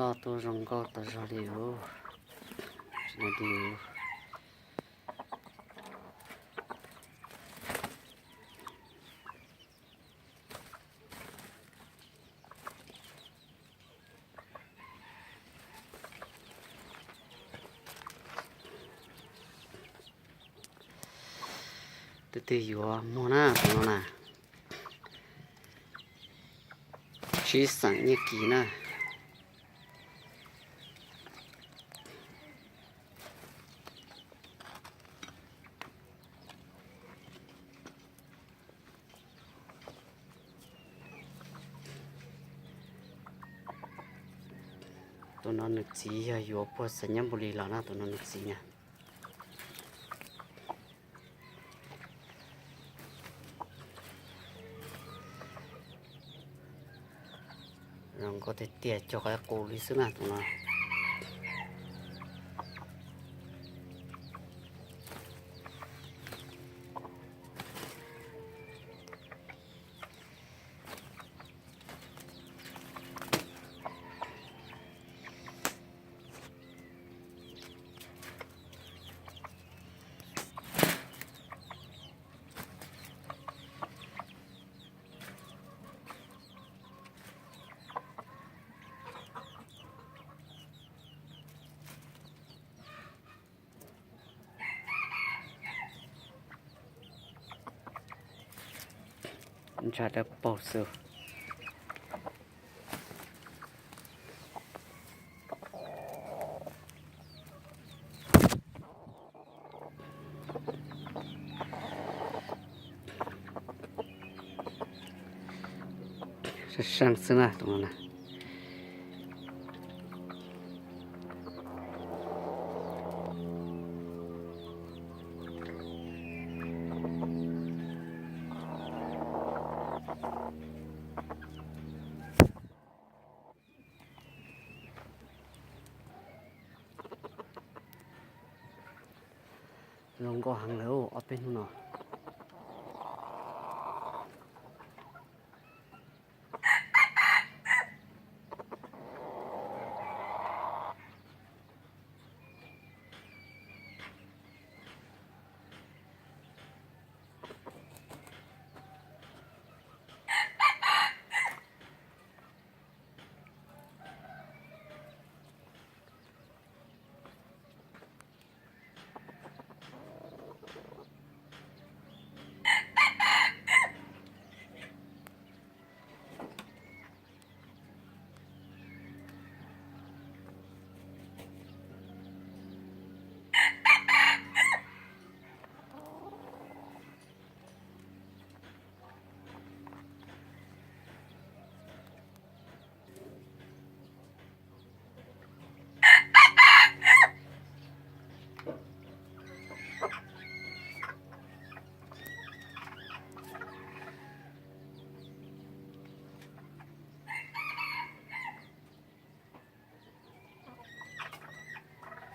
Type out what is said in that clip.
Loj tuaj zoo nkauj tas zog li os. Tus twg yuav muag na, tus no na, tsib xeem nyiaj kis na. Tus no nws txiv yog yuav puag Xais Nyab Npus Lis los na, tus no nws txiv na. Zoo nkauj tiag tiag, cog qe qus li xwb na tus no. Ntshai dawb paug xwb. Seej seej xwb na tus no na. Zoo nkauj heev lawm ob peb hnub no.